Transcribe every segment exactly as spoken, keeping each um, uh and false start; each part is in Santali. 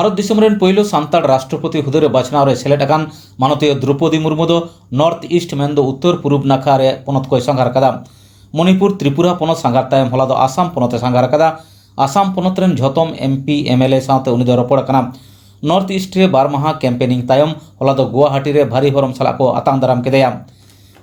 ᱵᱷᱟᱨᱚᱛ ᱫᱤᱥᱚᱢ ᱨᱮᱱ ᱯᱳᱭᱞᱳ ᱥᱟᱱᱛᱟᱲ ᱨᱟᱥᱴᱨᱚᱯᱚᱛᱤ ᱦᱩᱫᱟᱹᱨᱮ ᱵᱟᱪᱷᱱᱟᱣ ᱨᱮ ᱥᱮᱞᱮᱫ ᱟᱠᱟᱱ ᱢᱟᱱᱚᱛᱤᱭᱟᱹ ᱫᱨᱚᱯᱚᱫᱤ ᱢᱩᱨᱢᱩ ᱫᱚ ᱱᱚᱨᱛᱷ ᱤᱥᱴ ᱢᱮᱱᱫᱚ ᱩᱛᱛᱚᱨ ᱯᱩᱨᱩᱵ ᱱᱟᱠᱷᱟ ᱨᱮ ᱯᱚᱱᱚᱛ ᱠᱚᱭ ᱥᱟᱸᱜᱷᱟᱨ ᱠᱟᱫᱟ᱾ ᱢᱚᱱᱤᱯᱩᱨ, ᱛᱨᱤᱯᱩᱨᱟ ᱯᱚᱱᱚᱛ ᱥᱟᱸᱜᱷᱟᱨ ᱛᱟᱭᱚᱢ ᱦᱚᱞᱟ ᱫᱚ ᱟᱥᱟᱢ ᱯᱚᱱᱚᱛ ᱮ ᱥᱟᱸᱜᱷᱟᱨ ᱟᱠᱟᱫᱟ᱾ ᱟᱥᱟᱢ ᱯᱚᱱᱚᱛ ᱨᱮᱱ ᱡᱷᱚᱛᱚᱢ M P, M L A ᱥᱟᱶᱛᱮ ᱩᱱᱤ ᱫᱚᱭ ᱨᱚᱯᱚᱲ ᱟᱠᱟᱱᱟ᱾ ᱱᱚᱨᱛᱷ ᱤᱥᱴ ᱨᱮ ᱵᱟᱨ ᱢᱟᱦᱟ ᱠᱮᱢᱯᱮᱱᱤᱝ ᱛᱟᱭᱚᱢ ᱦᱚᱞᱟ ᱫᱚ ᱜᱩᱣᱟᱦᱟᱴᱤ ᱨᱮ ᱵᱷᱟᱹᱨᱤ ᱦᱚᱨᱚᱢ ᱥᱟᱞᱟᱜ ᱠᱚ ᱟᱛᱟᱝ ᱫᱟᱨᱟᱢ ᱠᱮᱫᱮᱭᱟ᱾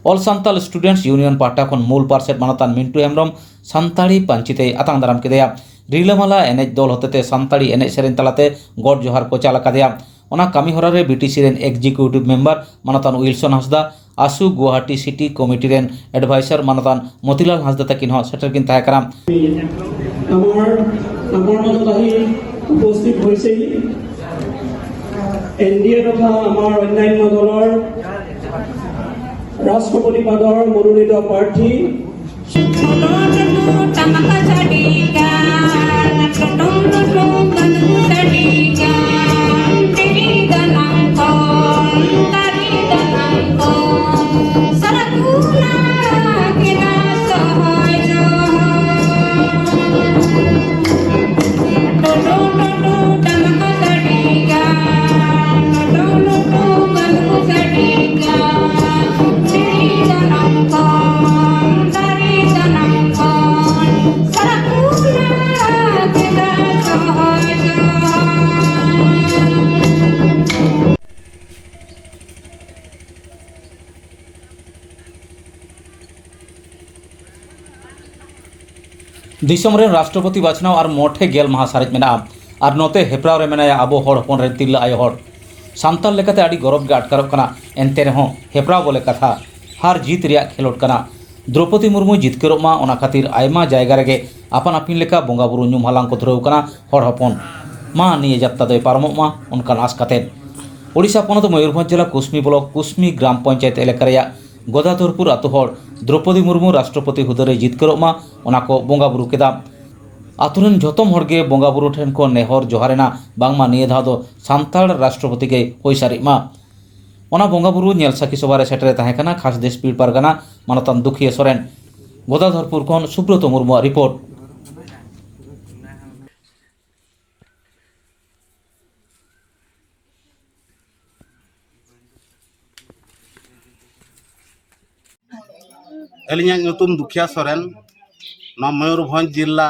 ᱚᱞ ᱥᱟᱱᱛᱟᱞ ᱥᱴᱩᱰᱮᱱᱴᱥ ᱤᱭᱩᱱᱤᱭᱚᱱ ᱯᱟᱦᱴᱟ ᱠᱷᱚᱱ ᱢᱩᱞ ᱯᱟᱨᱥᱮᱛ ᱢᱟᱱᱚᱛᱟᱱ ᱢᱤᱱᱴᱩ ᱦᱮᱢᱵᱨᱚᱢ ᱥᱟᱱᱛᱟᱲᱤ ᱯᱟᱹᱧᱪᱤ ᱛᱮᱭ ᱟᱛᱟᱝ ᱫᱟᱨᱟᱢ ᱠᱮᱫᱮᱭᱟ᱾ ᱨᱤᱞᱟᱹᱢᱟᱞᱟ ᱮᱱᱮᱡ ᱫᱚᱞ ᱦᱚᱛᱮᱛᱮ ᱥᱟᱱᱛᱟᱲᱤ ᱮᱱᱮᱡ ᱥᱮᱨᱮᱧ ᱛᱟᱞᱟᱛᱮ ᱜᱚᱰ ᱡᱚᱦᱟᱨ ᱠᱚ ᱪᱟᱞ ᱟᱠᱟᱫᱮᱭᱟ᱾ ᱚᱱᱟ ᱠᱟᱹᱢᱤ ᱦᱚᱨᱟ ᱨᱮ ᱵᱤ ᱴᱤ ᱥᱤ ᱨᱮᱱ ᱮᱠᱡᱤᱠᱤᱭᱩᱴᱤᱵᱷ ᱢᱮᱢᱵᱟᱨ ᱢᱟᱱᱚᱛᱟᱱ ᱩᱭᱤᱞᱥᱚᱱ ᱦᱟᱸᱥᱫᱟ, ᱟᱥᱩ ᱜᱩᱣᱟᱦᱟᱴᱤ ᱥᱤᱴᱤ ᱠᱚᱢᱤᱴᱤ ᱨᱮᱱ ᱮᱰᱵᱷᱟᱭᱥᱟᱨ ᱢᱟᱱᱚᱛᱟᱱ ᱢᱚᱛᱤᱞᱟᱞ ᱦᱟᱸᱥᱫᱟ ᱛᱟᱹᱠᱤᱱ ᱦᱚᱸ ᱥᱮᱴᱮᱨ ᱠᱤᱱ ᱛᱟᱦᱮᱸ ᱠᱟᱱᱟ᱾ আমাৰ আমাৰ মাজত আহি উপস্থিত হৈছেহি এন ডি এ তথা আমাৰ অন্যান্য দলৰ ৰাষ্ট্ৰপতি পদৰ মনোনীত প্ৰাৰ্থী ᱫᱤᱥᱚᱢ ᱨᱮᱱ ᱨᱟᱥᱴᱨᱚᱯᱚᱛᱤ ᱵᱟᱪᱷᱱᱟᱣ ᱟᱨ ᱢᱚᱴᱷᱮ ᱜᱮᱞ ᱢᱟᱦᱟ ᱥᱟᱨᱮᱡ ᱢᱮᱱᱟᱜᱼᱟ᱾ ᱟᱨ ᱱᱚᱛᱮ ᱦᱮᱯᱨᱟᱣ ᱨᱮ ᱢᱮᱱᱟᱭᱟ ᱟᱵᱚ ᱦᱚᱲ ᱦᱚᱯᱚᱱ ᱨᱮᱱ ᱛᱤᱨᱞᱟᱹ ᱟᱭᱳ ᱦᱚᱲ᱾ ᱥᱟᱱᱛᱟᱲ ᱞᱮᱠᱟᱛᱮ ᱟᱹᱰᱤ ᱜᱚᱨᱚᱵᱽ ᱜᱮ ᱟᱴᱠᱟᱨᱚᱜ ᱠᱟᱱᱟ᱾ ᱮᱱᱛᱮ ᱨᱮᱦᱚᱸ ᱦᱮᱯᱨᱟᱣ ᱵᱚᱞᱮ ᱠᱟᱛᱷᱟ, ᱦᱟᱨ ᱡᱤᱛ ᱨᱮᱭᱟᱜ ᱠᱷᱮᱞᱳᱰ ᱠᱟᱱᱟ᱾ ᱫᱨᱚᱯᱚᱫᱤ ᱢᱩᱨᱢᱩᱭ ᱡᱤᱛᱠᱟᱹᱨᱚᱜ ᱢᱟ, ᱚᱱᱟ ᱠᱷᱟᱹᱛᱤᱨ ᱟᱭᱢᱟ ᱡᱟᱭᱜᱟ ᱨᱮᱜᱮ ᱟᱯᱟᱱ ᱟᱹᱯᱤᱱ ᱞᱮᱠᱟ ᱵᱚᱸᱜᱟ ᱵᱩᱨᱩ ᱧᱩᱢ ᱦᱟᱞᱟᱝ ᱠᱚ ᱫᱷᱩᱨᱟᱹᱣ ᱠᱟᱱᱟ ᱦᱚᱲ ᱦᱚᱯᱚᱱ᱾ ᱢᱟ ᱱᱤᱭᱟᱹ ᱡᱟᱛᱛᱟ ᱫᱚᱭ ᱯᱟᱨᱚᱢᱚᱜ ᱢᱟ, ᱚᱱᱠᱟᱱ ᱟᱸᱥ ᱠᱟᱛᱮᱫ᱾ ᱳᱰᱤᱥᱟ ᱯᱚᱱᱚᱛ ᱢᱚᱭᱩᱨᱵᱷᱚᱸᱡᱽ ᱡᱮᱞᱟ ᱠᱩᱥᱢᱤ ᱵᱞᱚᱠ ᱠᱩᱥᱢᱤ ᱜᱨᱟᱢ ᱯᱚᱧᱪᱟᱭᱮᱛ ᱮᱞᱟᱠᱟ ᱨᱮᱭᱟᱜ ᱜᱚᱫᱟᱫᱷᱚᱨᱯᱩᱨ ᱟᱛᱳ ᱦᱚᱲ ᱫᱨᱚᱯᱚᱫᱤ ᱢᱩᱨᱢᱩ ᱨᱟᱥᱴᱨᱚᱯᱚᱛᱤ ᱦᱩᱫᱟᱹᱨᱮ ᱡᱤᱛᱠᱟᱹᱨᱚᱜ ᱢᱟ, ᱚᱱᱟ ᱠᱚ ᱵᱚᱸᱜᱟ ᱵᱩᱨᱩ ᱠᱮᱫᱟ᱾ ᱟᱛᱳ ᱨᱮᱱ ᱡᱷᱚᱛᱚᱢ ᱦᱚᱲ ᱜᱮ ᱵᱚᱸᱜᱟ ᱵᱩᱨᱩ ᱴᱷᱮᱱ ᱠᱚ ᱱᱮᱦᱚᱨ ᱡᱚᱦᱟᱨ ᱮᱱᱟ, ᱵᱟᱝᱢᱟ ᱱᱤᱭᱟᱹ ᱫᱷᱟᱣ ᱫᱚ ᱥᱟᱱᱛᱟᱲ ᱨᱟᱥᱴᱨᱚᱯᱚᱛᱤ ᱜᱮᱭ ᱦᱩᱭ ᱥᱟᱹᱨᱤᱜ ᱢᱟ᱾ ᱚᱱᱟ ᱵᱚᱸᱜᱟ ᱵᱩᱨᱩ ᱧᱮᱞ ᱥᱟᱹᱠᱷᱤ ᱥᱚᱵᱷᱟ ᱨᱮ ᱥᱮᱴᱮᱨ ᱮ ᱛᱟᱦᱮᱸ ᱠᱟᱱᱟ ᱠᱷᱟᱥ ᱫᱮᱥ ᱯᱤᱲ ᱯᱟᱨᱜᱟᱱᱟ ᱢᱟᱱᱚᱛᱟᱱ ᱫᱩᱠᱷᱤᱭᱟᱹ ᱥᱚᱨᱮᱱ᱾ ᱜᱚᱫᱟᱫᱷᱚᱨᱯᱩᱨ ᱠᱷᱚᱱ ᱥᱩᱵᱨᱚᱛᱚ ᱢᱩᱨᱢᱩᱣᱟᱜ ᱨᱤᱯᱳᱨᱴ᱾ ᱟᱹᱞᱤᱧᱟᱜ ᱧᱩᱛᱩᱢ ᱫᱩᱠᱷᱤᱭᱟ ᱥᱚᱨᱮᱱ᱾ ᱱᱚᱣᱟ ᱢᱚᱭᱩᱨᱵᱷᱚᱸᱡᱽ ᱡᱤᱞᱟ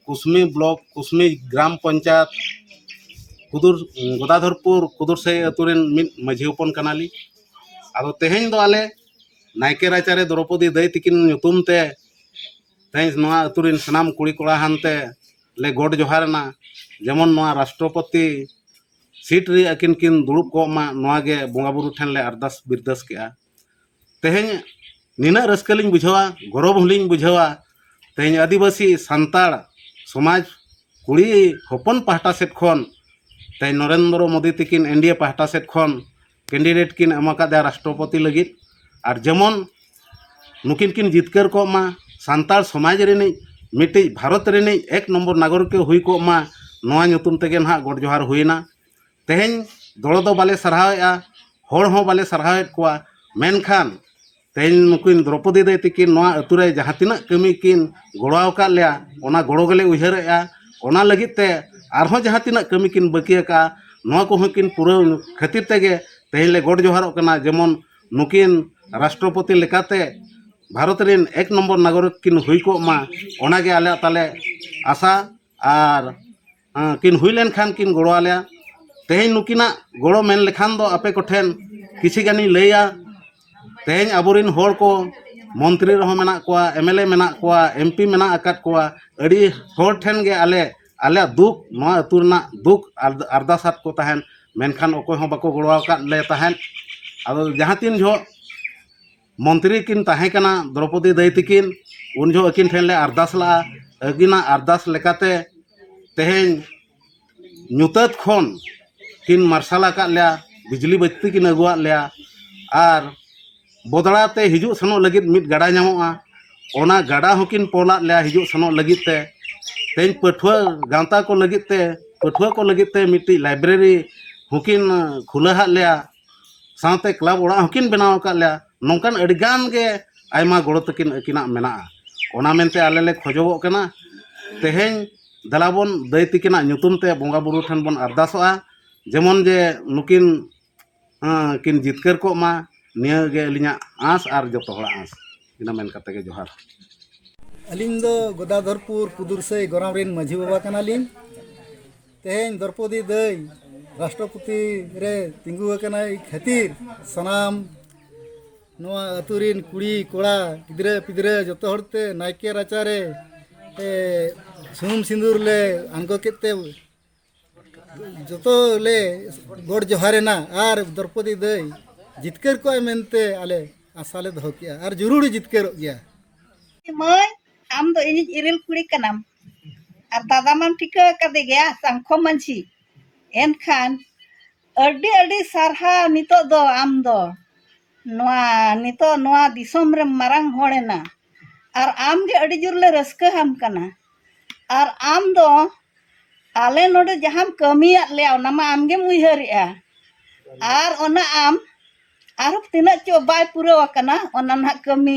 ᱠᱩᱥᱢᱤ ᱵᱞᱚᱠ ᱠᱩᱥᱢᱤ ᱜᱨᱟᱢ ᱯᱚᱧᱪᱟᱭᱮᱛ ᱠᱩᱫᱩᱨ, ᱜᱳᱫᱟᱫᱷᱚᱨᱯᱩᱨ ᱠᱩᱫᱩᱨᱥᱟᱹᱭ ᱟᱹᱛᱩ ᱨᱮᱱ ᱢᱤᱫ ᱢᱟᱹᱡᱷᱤ ᱦᱚᱯᱚᱱ ᱠᱟᱱᱟᱞᱤᱧ᱾ ᱟᱫᱚ ᱛᱮᱦᱮᱧ ᱫᱚ ᱟᱞᱮ ᱱᱟᱭᱠᱮ ᱨᱟᱪᱟᱨᱮ ᱫᱨᱚᱯᱚᱫᱤ ᱫᱟᱹᱭ ᱛᱤᱠᱤᱱ ᱧᱩᱛᱩᱢ ᱛᱮ ᱛᱮᱦᱮᱧ ᱱᱚᱣᱟ ᱟᱹᱛᱩ ᱨᱮᱱ ᱥᱟᱱᱟᱢ ᱠᱩᱲᱤ ᱠᱚᱲᱟ ᱦᱟᱱᱛᱮ ᱞᱮ ᱜᱚᱰ ᱡᱚᱦᱟᱨ ᱮᱱᱟ, ᱡᱮᱢᱚᱱ ᱱᱚᱣᱟ ᱨᱟᱥᱴᱨᱚᱯᱚᱛᱤ ᱥᱤᱴ ᱨᱮ ᱟᱹᱠᱤᱱ ᱠᱤᱱ ᱫᱩᱲᱩᱵ ᱠᱚᱜ ᱢᱟ, ᱱᱚᱣᱟ ᱜᱮ ᱵᱚᱸᱜᱟ ᱵᱩᱨᱩ ᱴᱷᱮᱱ ᱞᱮ ᱟᱨᱫᱟᱥ ᱵᱤᱨᱫᱟᱹᱥ ᱠᱮᱜᱼᱟ᱾ ᱛᱮᱦᱮᱧ ᱱᱤᱱᱟᱹᱜ ᱨᱟᱹᱥᱠᱟᱹ ᱞᱤᱧ ᱵᱩᱡᱷᱟᱹᱣᱟ, ᱜᱚᱨᱚᱵᱽ ᱦᱚᱸᱞᱤᱧ ᱵᱩᱡᱷᱟᱹᱣᱟ᱾ ᱛᱮᱦᱮᱧ ᱟᱹᱫᱤᱵᱟᱹᱥᱤ ᱥᱟᱱᱛᱟᱲ ᱥᱚᱢᱟᱡᱽ ᱠᱩᱲᱤ ᱦᱚᱯᱚᱱ ᱯᱟᱦᱴᱟ ᱥᱮᱫ ᱠᱷᱚᱱ, ᱛᱮᱦᱮᱧ ᱱᱚᱨᱮᱱᱫᱨᱚ ᱢᱳᱫᱤ ᱛᱤᱠᱤᱱ ᱮᱱ ᱰᱤ ᱮ ᱯᱟᱦᱴᱟ ᱥᱮᱫ ᱠᱷᱚᱱ ᱠᱮᱱᱰᱤᱰᱮᱴ ᱠᱤᱱ ᱮᱢ ᱟᱠᱟᱫᱮᱭᱟ ᱨᱟᱥᱴᱨᱚᱯᱚᱛᱤ ᱞᱟᱹᱜᱤᱫ᱾ ᱟᱨ ᱡᱮᱢᱚᱱ ᱱᱩᱠᱤᱱ ᱠᱤᱱ ᱡᱤᱛᱠᱟᱹᱨ ᱠᱚᱜ ᱢᱟ, ᱥᱟᱱᱛᱟᱲ ᱥᱚᱢᱟᱡᱽ ᱨᱤᱱᱤᱡ ᱢᱤᱫᱴᱤᱡ ᱵᱷᱟᱨᱚᱛ ᱨᱤᱱᱤᱡ ᱮᱠ ᱱᱚᱢᱵᱚᱨ ᱱᱟᱜᱚᱨᱤᱠ ᱮ ᱦᱩᱭ ᱠᱚᱜ ᱢᱟ, ᱱᱚᱣᱟ ᱧᱩᱛᱩᱢ ᱛᱮᱜᱮ ᱱᱟᱦᱟᱜ ᱜᱚᱰ ᱡᱚᱦᱟᱨ ᱦᱩᱭᱮᱱᱟ᱾ ᱛᱮᱦᱮᱧ ᱫᱚᱲᱚ ᱫᱚ ᱵᱟᱞᱮ ᱥᱟᱨᱦᱟᱣᱮᱫᱼᱟ, ᱦᱚᱲ ᱦᱚᱸ ᱵᱟᱞᱮ ᱥᱟᱨᱦᱟᱣᱮᱫ ᱠᱚᱣᱟ, ᱢᱮᱱᱠᱷᱟᱱ ᱛᱮᱦᱮᱧ ᱱᱩᱠᱤᱱ ᱫᱨᱚᱯᱚᱫᱤ ᱫᱟᱹᱭ ᱛᱤᱠᱤᱱ ᱱᱚᱣᱟ ᱟᱹᱛᱩ ᱨᱮ ᱡᱟᱦᱟᱸ ᱛᱤᱱᱟᱹᱜ ᱠᱟᱹᱢᱤ ᱠᱤᱱ ᱜᱚᱲᱚ ᱟᱠᱟᱫ ᱞᱮᱭᱟ, ᱚᱱᱟ ᱜᱚᱲᱚ ᱜᱮᱞᱮ ᱩᱭᱦᱟᱹᱨᱮᱫᱼᱟ᱾ ᱚᱱᱟ ᱞᱟᱹᱜᱤᱫ ᱛᱮ ᱟᱨᱦᱚᱸ ᱡᱟᱦᱟᱸ ᱛᱤᱱᱟᱹᱜ ᱠᱟᱹᱢᱤ ᱠᱤᱱ ᱵᱟᱹᱠᱤ ᱟᱠᱟᱫᱼᱟ, ᱱᱚᱣᱟ ᱠᱚᱦᱚᱸ ᱠᱤᱱ ᱯᱩᱨᱟᱹᱣ ᱠᱷᱟᱹᱛᱤᱨ ᱛᱮᱜᱮ ᱛᱮᱦᱮᱧ ᱞᱮ ᱜᱚᱰ ᱡᱚᱦᱟᱨᱚᱜ ᱠᱟᱱᱟ᱾ ᱡᱮᱢᱚᱱ ᱱᱩᱠᱤᱱ ᱨᱟᱥᱴᱨᱚᱯᱚᱛᱤ ᱞᱮᱠᱟᱛᱮ ᱵᱷᱟᱨᱚᱛ ᱨᱮᱱ ᱮᱠ ᱱᱚᱢᱵᱚᱨ ᱱᱟᱜᱚᱨᱤᱠ ᱠᱤᱱ ᱦᱩᱭ ᱠᱚᱜ ᱢᱟ, ᱚᱱᱟᱜᱮ ᱟᱞᱮᱭᱟᱜ ᱛᱟᱞᱮ ᱟᱥᱟ᱾ ᱟᱨ ᱦᱮᱸ, ᱠᱤᱱ ᱦᱩᱭ ᱞᱮᱱᱠᱷᱟᱱ ᱠᱤᱱ ᱜᱚᱲᱚ ᱟᱞᱮᱭᱟ᱾ ᱛᱮᱦᱮᱧ ᱱᱩᱠᱤᱱᱟᱜ ᱜᱚᱲᱚ ᱢᱮᱱ ᱞᱮᱠᱷᱟᱱ ᱫᱚ ᱟᱯᱮ ᱠᱚᱴᱷᱮᱱ ᱠᱤᱪᱷᱤ ᱜᱟᱱᱤᱧ ᱞᱟᱹᱭᱟ᱾ ᱛᱮᱦᱮᱧ ᱟᱵᱚᱨᱮᱱ ᱦᱚᱲ ᱠᱚ, ᱢᱚᱱᱛᱨᱤ ᱨᱮᱦᱚᱸ ᱢᱮᱱᱟᱜ ᱠᱚᱣᱟ, ᱮᱢ ᱮᱞ ᱮ ᱢᱮᱱᱟᱜ ᱠᱚᱣᱟ, ᱮᱢ ᱯᱤ ᱢᱮᱱᱟᱜ ᱟᱠᱟᱫ ᱠᱚᱣᱟ, ᱟᱹᱰᱤ ᱦᱚᱲ ᱴᱷᱮᱱ ᱜᱮ ᱟᱞᱮ, ᱟᱞᱮᱭᱟᱜ ᱫᱩᱠ, ᱱᱚᱣᱟ ᱟᱹᱛᱩ ᱨᱮᱱᱟᱜ ᱫᱩᱠ ᱟᱨ-, ᱟᱨᱫᱟᱥ ᱟᱫ ᱠᱚ ᱛᱟᱦᱮᱱ, ᱢᱮᱱᱠᱷᱟᱱ ᱚᱠᱚᱭ ᱦᱚᱸ ᱵᱟᱠᱚ ᱜᱚᱲᱚ ᱟᱠᱟᱫ ᱞᱮ ᱛᱟᱦᱮᱸᱫ᱾ ᱟᱫᱚ ᱡᱟᱦᱟᱸ ᱛᱤᱱ ᱡᱚᱦᱚᱜ ᱢᱚᱱᱛᱨᱤ ᱠᱤᱱ ᱛᱟᱦᱮᱸ ᱠᱟᱱᱟ ᱫᱨᱚᱯᱚᱫᱤ ᱫᱟᱹᱭ ᱛᱤᱠᱤᱱ, ᱩᱱ ᱡᱚᱦᱚᱜ ᱟᱹᱠᱤᱱ ᱴᱷᱮᱱ ᱞᱮ ᱟᱨᱫᱟᱥ ᱞᱟᱜᱼᱟ᱾ ᱟᱹᱠᱤᱱᱟᱜ ᱟᱨᱫᱟᱥ ᱞᱮᱠᱟᱛᱮ ᱛᱮᱦᱮᱧ ᱧᱩᱛᱟᱹᱛ ᱠᱷᱚᱱ ᱠᱤᱱ ᱢᱟᱨᱥᱟᱞ ᱟᱠᱟᱫ ᱞᱮᱭᱟ, ᱵᱤᱡᱽᱞᱤ ᱵᱟᱹᱛᱤ ᱠᱤᱱ ᱟᱹᱜᱩᱣᱟᱫ ᱞᱮᱭᱟ᱾ ᱟᱨ ᱵᱚᱫᱲᱟ ᱛᱮ ᱦᱤᱡᱩᱜ ᱥᱮᱱᱚᱜ ᱞᱟᱹᱜᱤᱫ ᱢᱤᱫ ᱜᱟᱰᱟ ᱧᱟᱢᱚᱜᱼᱟ, ᱚᱱᱟ ᱜᱟᱰᱟ ᱦᱚᱸᱠᱤᱱ ᱯᱳᱞᱟᱫ ᱞᱮᱭᱟ ᱦᱤᱡᱩᱜ ᱥᱮᱱᱚᱜ ᱞᱟᱹᱜᱤᱫ ᱛᱮ᱾ ᱛᱮᱦᱮᱧ ᱯᱟᱹᱴᱷᱩᱣᱟᱹ ᱜᱟᱶᱛᱟ ᱠᱚ ᱞᱟᱹᱜᱤᱫ ᱛᱮ, ᱯᱟᱹᱴᱷᱩᱣᱟᱹ ᱠᱚ ᱞᱟᱹᱜᱤᱫ ᱛᱮ ᱢᱤᱫᱴᱤᱡ ᱞᱟᱭᱵᱨᱮᱨᱤ ᱦᱚᱸᱠᱤᱱ ᱠᱷᱩᱞᱟᱹ ᱟᱫ ᱞᱮᱭᱟ, ᱥᱟᱶᱛᱮ ᱠᱞᱟᱵᱽ ᱚᱲᱟᱜ ᱦᱚᱸᱠᱤᱱ ᱵᱮᱱᱟᱣ ᱟᱠᱟᱫ ᱞᱮᱭᱟ᱾ ᱱᱚᱝᱠᱟᱱ ᱟᱹᱰᱤᱜᱟᱱ ᱜᱮ ᱟᱭᱢᱟ ᱜᱚᱲᱚ ᱛᱟᱹᱠᱤᱱ ᱟᱹᱠᱤᱱᱟᱜ ᱢᱮᱱᱟᱜᱼᱟ᱾ ᱚᱱᱟ ᱢᱮᱱᱛᱮ ᱟᱞᱮ ᱞᱮ ᱠᱷᱚᱡᱚᱜᱚᱜ ᱠᱟᱱᱟ, ᱛᱮᱦᱮᱧ ᱫᱮᱞᱟ ᱵᱚᱱ ᱫᱟᱹᱭ ᱛᱤᱠᱤᱱᱟᱜ ᱧᱩᱛᱩᱢ ᱛᱮ ᱵᱚᱸᱜᱟ ᱵᱩᱨᱩ ᱴᱷᱮᱱ ᱵᱚᱱ ᱟᱨᱫᱟᱥᱚᱜᱼᱟ, ᱡᱮᱢᱚᱱ ᱡᱮ ᱱᱩᱠᱤᱱ, ᱦᱮᱸ, ᱠᱤᱱ ᱡᱤᱛᱠᱟᱹᱨ ᱠᱚᱜ ᱢᱟ, ᱱᱤᱭᱟᱹ ᱜᱮ ᱟᱹᱞᱤᱧᱟᱜ ᱟᱸᱥ ᱟᱨ ᱡᱚᱛᱚ ᱦᱚᱲᱟᱜ ᱟᱸᱥ᱾ ᱤᱱᱟᱹ ᱢᱮᱱ ᱠᱟᱛᱮ ᱜᱮ ᱡᱚᱦᱟᱨ᱾ ᱟᱹᱞᱤᱧ ᱫᱚ ᱜᱚᱫᱟᱫᱷᱚᱨᱯᱩᱨ ᱠᱩᱫᱩᱨᱥᱟᱹᱭ ᱜᱚᱨᱟᱢ ᱨᱮᱱ ᱢᱟᱹᱡᱷᱤ ᱵᱟᱵᱟ ᱠᱟᱱᱟᱞᱤᱧ᱾ ᱛᱮᱦᱮᱧ ᱫᱨᱚᱯᱚᱫᱤ ᱫᱟᱹᱭ ᱨᱟᱥᱴᱨᱚᱯᱚᱛᱤ ᱨᱮ ᱛᱤᱸᱜᱩ ᱟᱠᱟᱱᱟᱭ ᱠᱷᱟᱹᱛᱤᱨ, ᱥᱟᱱᱟᱢ ᱱᱚᱣᱟ ᱟᱹᱛᱩ ᱨᱤᱱ ᱠᱩᱲᱤ ᱠᱚᱲᱟ, ᱜᱤᱫᱽᱨᱟᱹ ᱯᱤᱫᱽᱨᱟᱹ ᱡᱚᱛᱚ ᱦᱚᱲ ᱛᱮ ᱱᱟᱭᱠᱮ ᱨᱟᱪᱟ ᱨᱮ, ᱮ, ᱥᱩᱱᱩᱢ ᱥᱤᱸᱫᱩᱨ ᱞᱮ ᱟᱬᱜᱚ ᱠᱮᱫ ᱛᱮ ᱡᱚᱛᱚ ᱞᱮ ᱜᱚᱰ ᱡᱚᱦᱟᱨ ᱮᱱᱟ ᱟᱨ ᱫᱨᱚᱯᱚᱫᱤ ᱫᱟᱹᱭ ᱡᱤᱛᱠᱟᱹᱨ ᱠᱚᱜᱼᱟᱭ ᱢᱮᱱᱛᱮ ᱟᱞᱮ ᱟᱥᱟ ᱞᱮ ᱫᱚᱦᱚ ᱠᱮᱜᱼᱟ ᱟᱨ ᱡᱚᱨᱩᱨ ᱡᱤᱛᱠᱟᱹᱨᱚᱜ ᱜᱮᱭᱟ᱾ ᱢᱟᱹᱭ, ᱟᱢ ᱫᱚ ᱤᱧᱤᱡ ᱤᱨᱤᱞ ᱠᱩᱲᱤ ᱠᱟᱱᱟᱢ ᱟᱨ ᱫᱟᱫᱟ ᱢᱟᱢ ᱴᱷᱤᱠᱟᱹ ᱟᱠᱟᱫᱮ ᱜᱮᱭᱟ, ᱥᱟᱝᱠᱷᱚ ᱢᱟᱹᱡᱷᱤ᱾ ᱮᱱᱠᱷᱟᱱ ᱟᱹᱰᱤ ᱟᱹᱰᱤ ᱥᱟᱨᱦᱟᱣ᱾ ᱱᱤᱛᱚᱜ ᱫᱚ ᱟᱢ ᱫᱚ ᱱᱚᱣᱟ, ᱱᱤᱛᱚᱜ ᱱᱚᱣᱟ ᱫᱤᱥᱚᱢ ᱨᱮᱢ ᱢᱟᱨᱟᱝ ᱦᱚᱲ ᱮᱱᱟ ᱟᱨ ᱟᱢ ᱜᱮ ᱟᱹᱰᱤ ᱡᱳᱨ ᱞᱮ ᱨᱟᱹᱥᱠᱟᱹ ᱟᱢ ᱠᱟᱱᱟ᱾ ᱟᱨ ᱟᱢ ᱫᱚ ᱟᱞᱮ ᱱᱚᱰᱮ ᱡᱟᱦᱟᱸᱢ ᱠᱟᱹᱢᱤᱭᱟᱫ ᱞᱮᱭᱟ, ᱚᱱᱟ ᱢᱟ ᱟᱢ ᱜᱮᱢ ᱩᱭᱦᱟᱹᱨᱮᱜᱼᱟ᱾ ᱟᱨ ᱚᱱᱟ ᱟᱢ ᱟᱨᱦᱚᱸ ᱛᱤᱱᱟᱹᱜ ᱪᱚ ᱵᱟᱭ ᱯᱩᱨᱟᱹᱣ ᱟᱠᱟᱱᱟ, ᱚᱱᱟ ᱱᱟᱦᱟᱜ ᱠᱟᱹᱢᱤ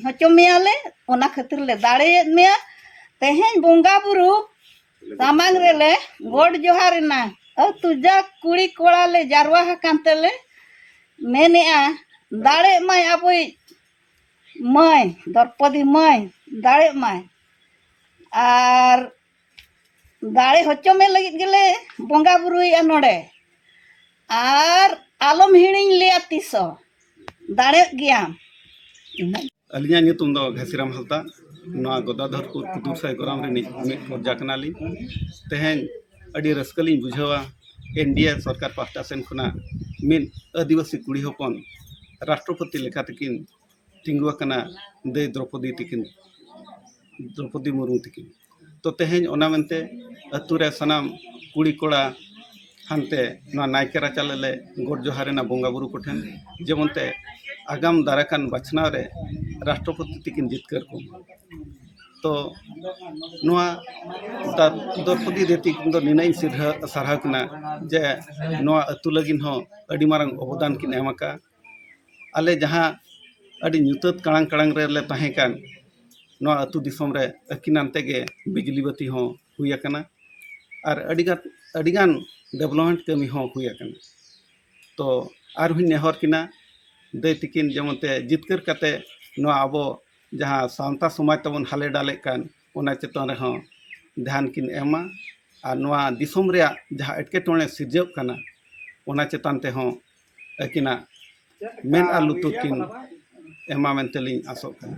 ᱦᱚᱪᱚ ᱢᱮᱭᱟᱞᱮ, ᱚᱱᱟ ᱠᱷᱟᱹᱛᱤᱨ ᱞᱮ ᱫᱟᱲᱮᱭᱮᱫ ᱢᱮᱭᱟ᱾ ᱛᱮᱦᱮᱧ ᱵᱚᱸᱜᱟ ᱵᱩᱨᱩ ᱥᱟᱢᱟᱝ ᱨᱮᱞᱮ ᱜᱚᱰ ᱡᱚᱦᱟᱨ ᱮᱱᱟ᱾ ᱟᱹᱛᱩ ᱡᱟᱠ ᱠᱩᱲᱤ ᱠᱚᱲᱟ ᱞᱮ ᱡᱟᱨᱣᱟ ᱟᱠᱟᱱ ᱛᱮᱞᱮ ᱢᱮᱱᱮᱜᱼᱟ, ᱫᱟᱲᱮᱜ ᱢᱟᱭ ᱟᱵᱚᱭᱤᱡ ᱢᱟᱹᱭ, ᱫᱨᱚᱯᱚᱫᱤ ᱢᱟᱹᱭ, ᱫᱟᱲᱮᱜ ᱢᱟᱭ᱾ ᱟᱨ ᱫᱟᱲᱮ ᱦᱚᱪᱚ ᱢᱮ ᱞᱟᱹᱜᱤᱫ ᱜᱮᱞᱮ ᱵᱚᱸᱜᱟ ᱵᱩᱨᱩᱭᱮᱜᱼᱟ ᱱᱚᱰᱮ᱾ ᱟᱨ ᱟᱞᱚᱢ ᱦᱤᱲᱤᱧ ᱞᱮᱭᱟ ᱛᱤᱥ ᱦᱚᱸ, ᱫᱟᱲᱮᱜ ᱜᱮᱭᱟᱢ᱾ ᱤᱱᱟᱹ ᱟᱹᱞᱤᱧᱟᱜ ᱧᱩᱛᱩᱢ ᱫᱚ ᱜᱷᱟᱥᱤᱨᱟᱢ ᱦᱟᱸᱥᱫᱟ᱾ ᱱᱚᱣᱟ ᱜᱚᱫᱟᱫᱷᱚᱨᱯᱩᱨ ᱠᱩᱫᱩᱨᱥᱟᱭ ᱜᱚᱨᱟᱢ ᱨᱤᱱᱤᱡ ᱢᱤᱫ ᱯᱨᱚᱡᱟ ᱠᱟᱱᱟᱞᱤᱧ᱾ ᱛᱮᱦᱮᱧ ᱟᱹᱰᱤ ᱨᱟᱹᱥᱠᱟᱹ ᱞᱤᱧ ᱵᱩᱡᱷᱟᱹᱣᱟ, ᱮᱱ ᱰᱤ ᱮ ᱥᱚᱨᱠᱟᱨ ᱯᱟᱦᱴᱟ ᱥᱮᱱ ᱠᱷᱚᱱᱟᱜ ᱢᱤᱫ ᱟᱹᱫᱤᱵᱟᱹᱥᱤ ᱠᱩᱲᱤ ᱦᱚᱯᱚᱱ ᱨᱟᱥᱴᱨᱚᱯᱚᱛᱤ ᱞᱮᱠᱟ ᱛᱮᱠᱤᱱ ᱛᱤᱸᱜᱩ ᱟᱠᱟᱱᱟ, ᱫᱟᱹᱭ ᱫᱨᱚᱯᱚᱫᱤ ᱛᱤᱠᱤᱱ, ᱫᱨᱚᱯᱚᱫᱤ ᱢᱩᱨᱢᱩ ᱛᱤᱠᱤᱱ᱾ ᱛᱚ ᱛᱮᱦᱮᱧ ᱚᱱᱟ ᱢᱮᱱᱛᱮ ᱟᱹᱛᱩ ᱨᱮ ᱥᱟᱱᱟᱢ ᱠᱩᱲᱤ ᱠᱚᱲᱟ ᱦᱟᱱᱛᱮ ᱱᱚᱣᱟ ᱱᱟᱭᱠᱮ ᱨᱟᱪᱟ ᱞᱮ ᱜᱚᱰ ᱡᱚᱦᱟᱨ ᱮᱱᱟ ᱵᱚᱸᱜᱟ ᱵᱩᱨᱩ ᱠᱚᱴᱷᱮᱱ, ᱡᱮᱢᱚᱱ ᱛᱮ ᱟᱜᱟᱢ ᱫᱟᱨᱟᱭ ᱠᱟᱱ ᱵᱟᱪᱷᱱᱟᱣ ᱨᱮ ᱨᱟᱥᱴᱨᱚᱯᱚᱛᱤ ᱛᱤᱠᱤᱱ ᱡᱤᱛᱠᱟᱹᱨ ᱠᱚ᱾ ᱛᱚ ᱱᱚᱣᱟ ᱫᱟ-, ᱫᱨᱚᱯᱚᱫᱤ ᱫᱤᱫᱤ ᱛᱤᱠᱤᱱ ᱫᱚ ᱱᱤᱱᱟᱹᱜ ᱤᱧ ᱥᱤᱨᱦᱟᱹ-, ᱥᱟᱨᱦᱟᱣ ᱠᱤᱱᱟ ᱡᱮ ᱱᱚᱣᱟ ᱟᱹᱛᱩ ᱞᱟᱹᱜᱤᱫ ᱦᱚᱸ ᱟᱹᱰᱤ ᱢᱟᱨᱟᱝ ᱚᱵᱚᱫᱟᱱ ᱠᱤᱱ ᱮᱢ ᱟᱠᱟᱫᱼᱟ᱾ ᱟᱞᱮ ᱡᱟᱦᱟᱸ ᱟᱹᱰᱤ ᱧᱩᱛᱟᱹᱛ ᱠᱟᱲᱟᱝ ᱠᱟᱲᱟᱝ ᱨᱮᱞᱮ ᱛᱟᱦᱮᱸ ᱠᱟᱱ, ᱱᱚᱣᱟ ᱟᱹᱛᱩ ᱫᱤᱥᱚᱢ ᱨᱮ ᱟᱹᱠᱤᱱᱟᱱ ᱛᱮᱜᱮ ᱵᱤᱡᱽᱞᱤ ᱵᱟᱹᱛᱤ ᱦᱚᱸ ᱦᱩᱭ ᱟᱠᱟᱱᱟ ᱟᱨ ᱟᱹᱰᱤᱜᱟᱱ, ᱟᱹᱰᱤᱜᱟᱱ ᱰᱮᱵᱷᱞᱚᱯᱢᱮᱱᱴ ᱠᱟᱹᱢᱤ ᱦᱚᱸ ᱦᱩᱭ ᱟᱠᱟᱱᱟ᱾ ᱛᱚ ᱟᱨᱦᱚᱸᱧ ᱱᱮᱦᱚᱨ ᱠᱤᱱᱟ, ᱫᱟᱹᱭ ᱛᱤᱠᱤᱱ ᱡᱮᱢᱚᱱ ᱛᱮ ᱡᱤᱛᱠᱟᱹᱨ ᱠᱟᱛᱮ ᱱᱚᱣᱟ ᱟᱵᱚ ᱡᱟᱦᱟᱸ ᱥᱟᱶᱛᱟ ᱥᱚᱢᱟᱡᱽ ᱛᱟᱵᱚᱱ ᱦᱟᱞᱮ ᱰᱟᱞᱮᱜ ᱠᱟᱱ, ᱚᱱᱟ ᱪᱮᱛᱟᱱ ᱨᱮᱦᱚᱸ ᱫᱷᱮᱭᱟᱱ ᱠᱤᱱ ᱮᱢᱟ᱾ ᱟᱨ ᱱᱚᱣᱟ ᱫᱤᱥᱚᱢ ᱨᱮᱭᱟᱜ ᱡᱟᱦᱟᱸ ᱮᱴᱠᱮᱴᱚᱬᱮ ᱥᱤᱨᱡᱟᱹᱜ ᱠᱟᱱᱟ, ᱚᱱᱟ ᱪᱮᱛᱟᱱ ᱛᱮᱦᱚᱸ ᱟᱹᱠᱤᱱᱟᱜ ᱢᱮᱫ ᱟᱨ ᱞᱩᱛᱩᱨ ᱠᱤᱱ ᱮᱢᱟ ᱢᱮᱱᱛᱮ ᱞᱤᱧ ᱟᱥᱚᱜ ᱠᱟᱱᱟ᱾